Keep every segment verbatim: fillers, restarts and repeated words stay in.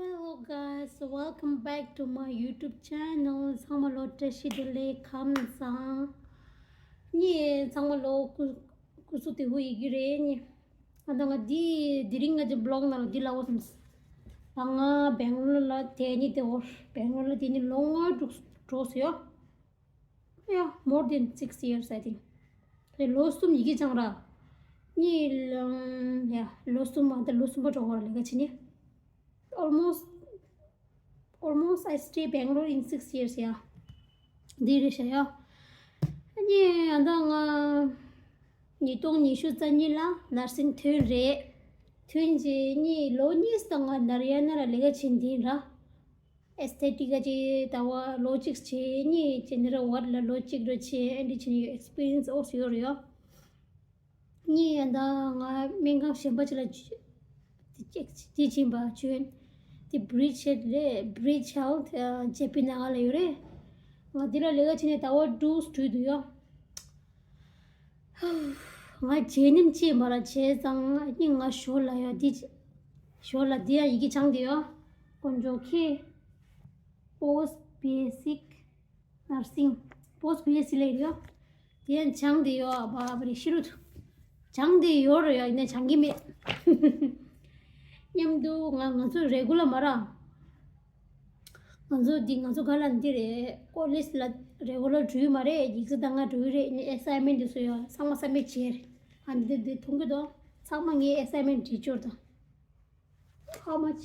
Hello guys, welcome back to my YouTube channel. ཚང་མ་ལོ་བཀྲ་ཤིས་བདེ་ལེགས། ཁམས་བཟང་། ངས་ཚང་མ་ལོ་སྐུ་སྐུ་གཟུགས་བདེ་པོ་ཡོད་ཀྱི་རེད་ནི། ཨ་ད་ང་འདི་དེ་རིང་ང་ཚོའི་vlog ནང་ལ་འདི་ལབ་དགོས་བསམས། ད་ང་སྦེང་ལོར་ལ་དེ་ནི་དེ་འོ་སྦེང་ལོར་ལ་དེ་ནི་ལོ་ལྔ་འགྲོ་འགྲོ་སོང་ཡོད། Yeah, more than six years, I think. ལོ་གསུམ་ཡི་གེ་སྦྱངས་ར། གཉིས་ལ་yeah, ལོ་གསུམ་མ་ད་ལོ་གསུམ་པ་འགྲོ་བར་ལས་ཀ་བྱེད་ནི། Almost, almost I stay Bangalore in six years, yeah. འདི་རེད་ཤག་ཡ། ཨ་ནི་ཨ་ད་ང་ཉིས་སྟོང་ཉི་ཤུ་རྩ་གཉིས་ལ་ནར་སིང་ཐོན་རེད། ཐོན་རྗེས་ནི་ལོ་གཉིས་དང་ང་ནར་ཡ་ན་ལ་ལས་ཀ་བྱེད་འདི་ར། ཨེས་ཐེ་ཊིག་ག་ཅིག་ད་བ་ལོ་གཅིག་བྱས་ནི་ཇེ་ནེ་རལ་ཝར་ལ་ལོ་གཅིག་རེ་བྱས་ཨེ་འདྲ་བྱས་ནི་ཡོད། ཨེགས་པི་རི་ཡན་སི་ཨོ་སི་ཡོད་རེད་ཡོད། ངས་ཡང་ད་ང་སྨན་ཁང་གཞན་པ་ཅིག་ལ་ཅིག་དེ་ཅིག་དེ་ཕྱིན་པ་བྱོན། དེ་བྷི་རིཇ་ཧེལ་ཐི་རེད། བྷི་རིཇ་ཧེལ་ཐི་ཇེ་པི་ནག་ལ་ཡོད་རེད། ང་དེ་ལ་ལས་ཀ་བྱས་ནས་ཟླ་བ་དྲུག་འགྲོ་འདུག་ཡོད། ང་རྗེས་ནེམ་ཅིག་མ་ར་བྱས་ཙང་ཨ་ནི་ང་ཞོར་ལ་ཡོད་འདི་ཞོར་ལ་འདི་ཡང་ཡི་གེ་སྦྱངས་བསྡད་ཡོད། དཀོན་མཆོག་མཁྱེན། Post Basic Nursing, Post Basic ལས་ཡོད། དེ་ཡང་སྦྱངས་བསྡད་ཡོད། བ་བ་རེ་ཤི་རུ་སྦྱངས་བསྡད་ཡོད་རེད་ཡ། ཡིན་ནའི་སྦྱང་གི་མེད། མཉམ་དུ་ང་ང་ཚོ་རེ་གུ་ལར་མ་ར། ང་ཚོ་འདི་ང་ཚོ་ག་ལ་འདི་རེད། ཀོ་ལེཇ་ལ་རེ་གུ་ལར་འགྲོ་གི་མ་རེད། ཡིག་ཚད་ད་ང་འགྲོ་གི་རེད། ཨེ་སའིན་མེན་ཊི་འདི་ཚོ་ཡོད། ཚང་མ་སབ་མིཊ་བྱས་རེད། ཨ་འདི་འདི་མཐོང་གི་འདུག་ཚང་མ་ངའི་ཨེ་སའིན་མེན་ཊི་བྲིས་འབྱོར་དང་། How much?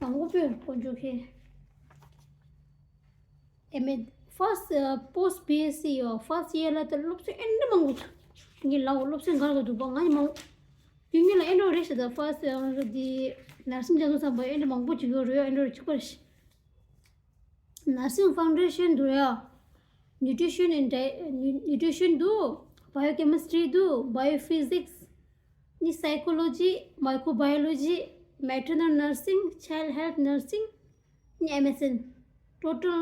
མང་པོ་བྱས་དཀོན་མཆོག་མཁྱེན། ཨེ་མེད། ཕར་སི་ཊི་པོ་སི་ཊི་བྷི་ཨེས་སི་ཡོད། ཕར་སི་ཊི་ཡར་ལ་ད་སློབ་ཚན་ཨེ་འདྲ་མང་པོ་འདུག་ངས་ལབ་སློབ་ཚན་ག་རེ་འདུག་པ། ང་ཡི་མང་དུས་ངན་ལ་ཨེ་འགྲོ་རེད་ཤག་ད་ཕར་སི་ཊི་ཡར་འདི་ནར་སིང་སྦྱང་དུས་ཙམ་པ་ཨེ་འདྲ་མང་པོ་ཅིག་ཡོད་རེད། ཨེ་འགྲོ་རེད་ཅིག་པ་རེད། Nursing Foundation འདུག་ཡ། Nutrition and Di- Nu- Nutrition འདུག Biochemistry འདུག Biophysics ནི་Psychology, Microbiology, Maternal Nursing, Child Health Nursing ནི་ཨེམ་ཨེས་ཨེན། Total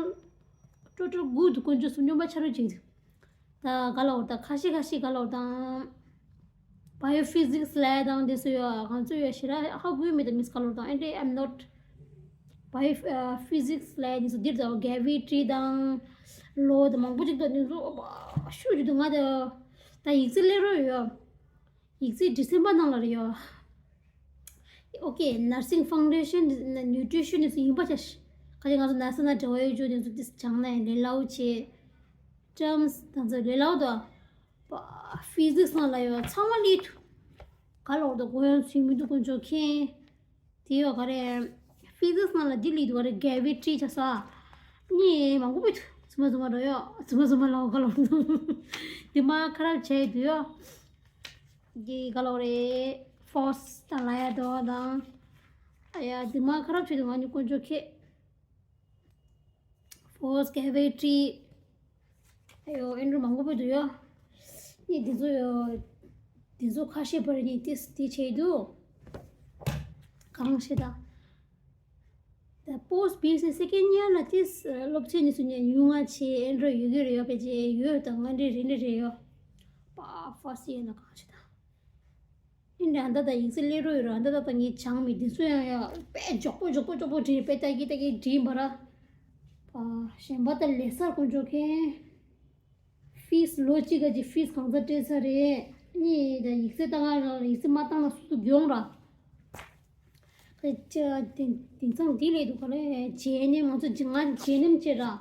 Total དགུ་འདུག་དཀོན་མཆོག་གསུམ་སྨྱོན་པ་ཆ་རུ་ཅིག་འདུག་ད་ག་ལ་འོར་ད་ཁ་ཤས་ཁ་ཤས་ག་ལ་འོར་དང་། Bio Physics ལས་དང་དེ་ཚོ་ཡོད། ང་ཚོ་ཡོད་ཞེ་དྲག་ཧ་གོ་མེད་ད་མིས་ག་ལ་འོར་དང་། ཨེ་འདྲེ་I'm not Bio Physics ལས་དེ་ཚོ་འདིར་དང་Gravity དང་Law དང་མང་པོ་ཅིག་འདུག་དེ་ཚོ་ཨོ་པ་ཤུ་ཅིག་འདུག་ང་ད་ད་ཡིག་ཚད་སླེབས་རོགས་ཡོད། ཡིག་ཚད་ཌི་སེམ་བར་ནང་ལ་རེད་ཡོད། Okay, Nursing Foundation, Nutrition དེ་ཚོ་ཡིན་པ་བྱ་ཤི། ཁ་ཅིག་ང་ཚོ་ནར་སི་ན་འབྲེལ་བ་ཡོད་ཅོག་དེ་ཚོ་དེ་སྦྱང་ན་ཡང་ལས་སླ་བོ་བྱེད། Terms དང་ཚོ་ལས་སླ་བོ་དང་། པ་Physics ནང་ལ་ཡོད་ཚང་མ་ལས་ཐུབ། ག་ལ་འོར་དང་གོ་ཡང་ཚུལ་མི་འདུག་དཀོན་མཆོག་མཁྱེན། དེ་ཡོད་ག་རེ། Physics ནང་ལ་འདི་ལས་འདུག་ག་རེ། Gravity བྱ་ས། ནི་མང་པོ་པོ་འདུག་ཚུ་མ་ཚུ་མ་རོ་ཡོད། ཚུ་མ་ཚུ་མ་ལ་འོ་ག་ལ་འོར་དང་། དེ་མ་ཁ་རབ་བྱས་འདུག་ཡོད། གི་ག་ལོ་རེད། Force དང་ལ་ཡ་དོ་དང་། ཨ་ཡ་དེ་མ་ཁ་རབ་བྱེད་དུ་ང་ཉུ་དཀོན་མཆོག་མཁྱེན། Force Gravity ཨ་ཡོ་ཨེ་འདྲ་མང་པོ་པོ་འདུག་ཡོ། ནི་དེ་ཚོ་ཡོ། དེ་ཚོ་ཁ་ཤས་པར་ནི་ཏིས་དེ་བྱས་འདུག་གང་ཤེས་ད། ད་Post Basic Second Year ལ་ཏིས་སློབ་ཚན་ནི་སུ་ཉན་ཡུ་ང་ཆེ་ཨེ་འདྲ་ཡོད་གི་རེད་ཡོ། ཕལ་ཆེར་ཡོད་དང་ང་འདྲེ་རེད་འདྲེ་རེད་ཡོ། པ་First Year ན་གང་ཤེས་ད། ཨིན་འདྲ་ཨ་མདའ་དང་ཡིག་ཚད་སླེབས་རོགས་ཡོད་ར། ཨ་མདའ་དང་ངས་སྦྱངས་མི་འདི་ཚོ་ཡང་ཡ་དཔེ་མགྱོགས་པོ་མགྱོགས་པོ་མགྱོགས་པོ་བྲིས་དཔེ་ལྟ་གི་ལྟ་གི་བྲིས་མ་ར། པ་གཞན་པ་དང་ལས་སར་དཀོན་མཆོག་མཁྱེན། Fees ལོ་གཅིག་ག་ཅིག་Fees གང་ཚ་སྤྲད་ཚར་རེད། གཉིས་དང་ཡིག་ཚད་བཏང་ང་རང་ལ་ཡིག་ཚད་མ་བཏང་ན་སུ་སུ་གྱོང་ར། ཁ་ཅག་དེང་དེང་སང་འདི་ལས་འདུག་ག་ལེ། ཇེ་ཨེན་ཨེམ་ང་ཚོ་ཇེ་ང་ཇེ་ཨེན་ཨེམ་བྱེད་ར། ཨ་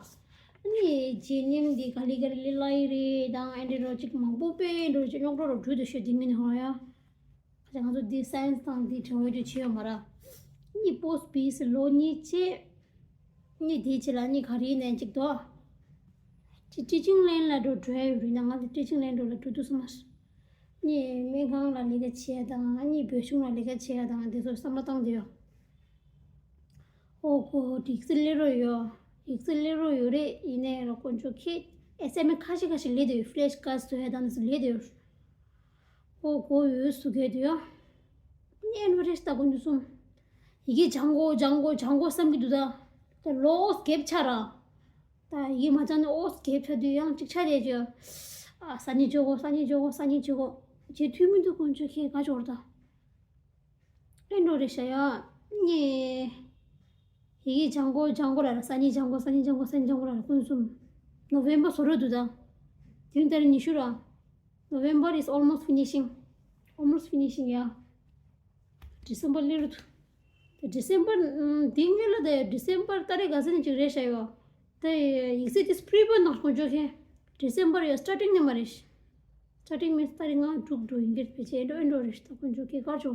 ནི་ཇེ་ཨེན་ཨེམ་འདི་ག་ལེ་ག་ལེ་ལེ་ལ་ཡི་རེད་དང་ཨེ་འདྲེ་རོ་ཅིག་མང་པོ་པས་འགྲོ་ཅིག་རྙོག་དྲ་རོ་གྲུ་དུ་ཤོད་དེ་མིན་ཧོ་ཡ། ཁ་ཅག་ང་ཚོ་འདི་སའེན་སི་དང་འདི་དྲི་བ་དུ་བྱེད་ཡོད་མ་ར། གཉིས་Post Basic ལོ་གཉིས་བྱས། གཉིས་དེའི་ཆེད་ལ་གཉིས་ག་རེ་ཡིན་ནའི་ཅིག་དོ། ཅི་Teaching Line ལ་འགྲོ་འགྲོ་ཡ་ཡོད་རེད་ན་ང་ཚོ་Teaching Line འགྲོ་ལ་འགྲོ་དུས་སོང་མ། གཉིས་སྨན་ཁང་ལ་ལས་ཀ་བྱེད་ཡ་དང་གཉིས་བོད་གཞུང་ལ་ལས་ཀ་བྱེད་ཡ་དང་དེ་ཚོ་བསམ་བློ་བཏང་བསྡད་ཡོད། ཨོ་གོ་ཡིག་ཚད་སླེབས་རོགས་ཡོད། ཡིག་ཚད་སླེབས་རོགས་ཡོད་རེད། ཡིན་ནའི་རོ་དཀོན་མཆོག་མཁྱེན། ཨེ་སའེན་མེན་ཊི་ཁ་ཤས་ཁ་ཤས་ལས་བསྡད་ཡོད། Flash cards བཟོ་ཡ་དང་དེ་ཚོ་ལས་བསྡད་ཡོད། ཨོ་གོ་ཡོད་སུ་གས་དུ་ཡོད། ཨེ་ནོ་རེ་ཤ་ད་དཀོན་མཆོག་གསུམ། ཡི་གེ་སྦྱང་དགོ་སྦྱང་དགོ་སྦྱང་དགོ་བསམ་གྱི་འདུག་ད། ད་ལོ་ཨོ་སྒེབ་ཆ་ར། ད་ཡི་གེ་མ་སྦྱངས་ནས་ཨོ་སྒེབ་ཆ་དུས་ཡང་གཅིག་ཆ་རེད་ཅོ། ཨ་སང་ཉིན་བྱེད་དགོ་སང་ཉིན་བྱེད་དགོ་སང་ཉིན་བྱེད་དགོ། བྱེད་ཐུབ་མི་འདུག་དཀོན་མཆོག་མཁྱེན་ག་ཅོར་ད། ཨེ་འགྲོ་རེད་ཤག་ཡ། ངས་ཡི་གེ་སྦྱང་གོ་སྦྱང་གོ་ལ་ར། སང་ཉིན་སྦྱང་གོ་སང་ཉིན་སྦྱང་གོ་སང་ཉིན་སྦྱང་གོ་ལ་ར། ཀུན་གསུམ། November བཟོ་འདྲ་འདུག་ད། དེ་རིང་ཏ་རིག་ཉི་ཤུ་ར། November is almost finishing. Almost finishing, yeah. December སླེབས་རེད་འདུག་ད་December ཨམ། འདི་སྔོན་ལ་ད་December ཏ་རིག་ག་ཚོད་ནས་ཅིག་རེད་ཤག་ཡོད། ད་ཡིག་ཚད་དེ་pre-board ནང་དཀོན་མཆོག་མཁན། December ཡོད་starting ནས་མ་རེད། Starting མིན་ཏ་རིག་ལྔ་དྲུག་འགྲོ་ཡིན་གྱི་རེད། ཕལ་ཆེར་ཨེ་འགྲོ་ཨེ་འགྲོ་རེད་ད་དཀོན་མཆོག་མཁན། ག་ཅོ།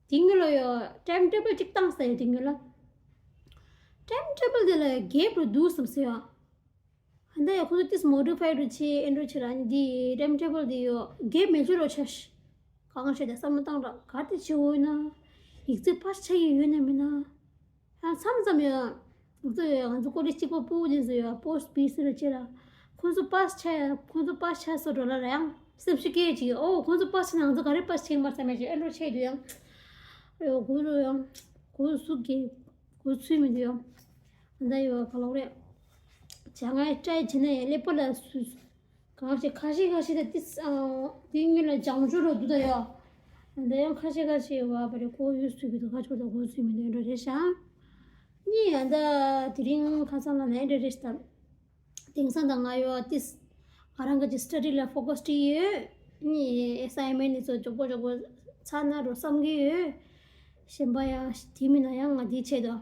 དེ་སྔོན་ལ་ཡོད་time table ཅིག་བཏང་ས་ཡོད། དེ་སྔོན་ལ་time table དེ་ལ་gap རུ་འདུག་བསམ་སོང་ཡ། ཧན་ད་ཡ་ཁོ་ཚོ་ཏིས་modify རུ་བྱེད་ཨེ་འགྲོ་བྱེད་ར། འདི་time table དེ་ཡོད་gap མེད་ཆོག་རོགས་བྱ་ཤི། གང་བྱས་ཏེ་བསམ་བློ་བཏང་ར། ག་དེ་བྱེད་འོས་ན། ཡིག་ཚད་pass ཆགས་ཀྱི་ཡོད་ན་མིན་ན། ཡང་མཚམས་མཚམས་ཡང་། ང་ཚོ་ཡང་ང་ཚོ་ཀོ་ལེཇ་གཅིག་པ་སྤུ་གུ་དེ་ཚོ་ཡང་post B C རུ་བྱེད་ར། ཁོ་ཚོ་pass ཆགས་ཡ། ཁོ་ཚོ་pass ཆགས་སོ་འགྲོ་ལ་ར། ཡང་སེམས་ཤུགས་སྐྱེད་ཅིག་ཨོ་ཁོ་ཚོ་pass ཆགས་ན་ང་ཚོ་ག་རེ་pass ཆགས་མ་བསམ་ཡ་ཅིག་ཨེ་འགྲོ་ཆགས་འདུག་ཡང་། ཨོ་ཁོ་ཚོ་ཡང་ཁོ་ཚོ་སུ་གི་ཁོ་ཚོ་ཚུད་མི་འདུག་ཡང་། ད་ཡོད་ག་ལོག་རེད། བྱ་ང་try བྱེད་ན་ཡང་ཀླད་པ་ལ་སུ་གང་ཞིག་ཁ་ཤས་ཁ་ཤས་ད་ཏིས་ཨང་དེ་སྔོན་ལ་སྦྱང་ཆོག་རོགས་འདུག་ད་ཡོད། ད་ཡང་ཁ་ཤས་ཁ་ཤས་ཡོད་པ་རེད། ཁོ་ཡུལ་སུ་གི་དུ་ཁ་ཆོག་ད་ཁོ་ཚུད་མི་འདུག་འགྲོ་རེད་ཤག་ངས་ཡང་ད་དེ་རིང་ཁ་སང་ལ་ནས་འདྲ་རེད་ཤག་དེང་སང་ད་ང་ཡོད་ཏིས་ང་རང་གི་study ལ་focus བྱེད་ཡོད། ནི་assignment ནི་ཚོ་མགྱོགས་པོ་མགྱོགས་པོ་ཚར་ན་རོ་བསམ་གི་ཡོད། གཞན་པ་ཡང་དེ་མིན་ན་ཡང་ང་དེ་བྱེད་དོ།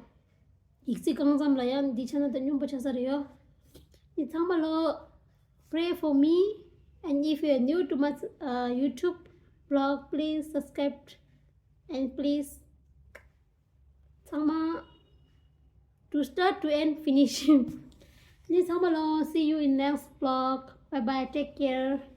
ཡིག་ཚད་གང་ཙམ་ལ་ཡང་འདི་ཆ་ན་ད་སྙོམས་པོ་ཆགས་ས་རེད་ཡོད། ནི་ཚང་མ་ལོ། Pray for me, and if you are new to my uh, YouTube blog, please subscribe and please ཚང་མ། To start to end finish. ནི་ཚང་མ་ལོ། See you in next vlog. Bye bye. Take care.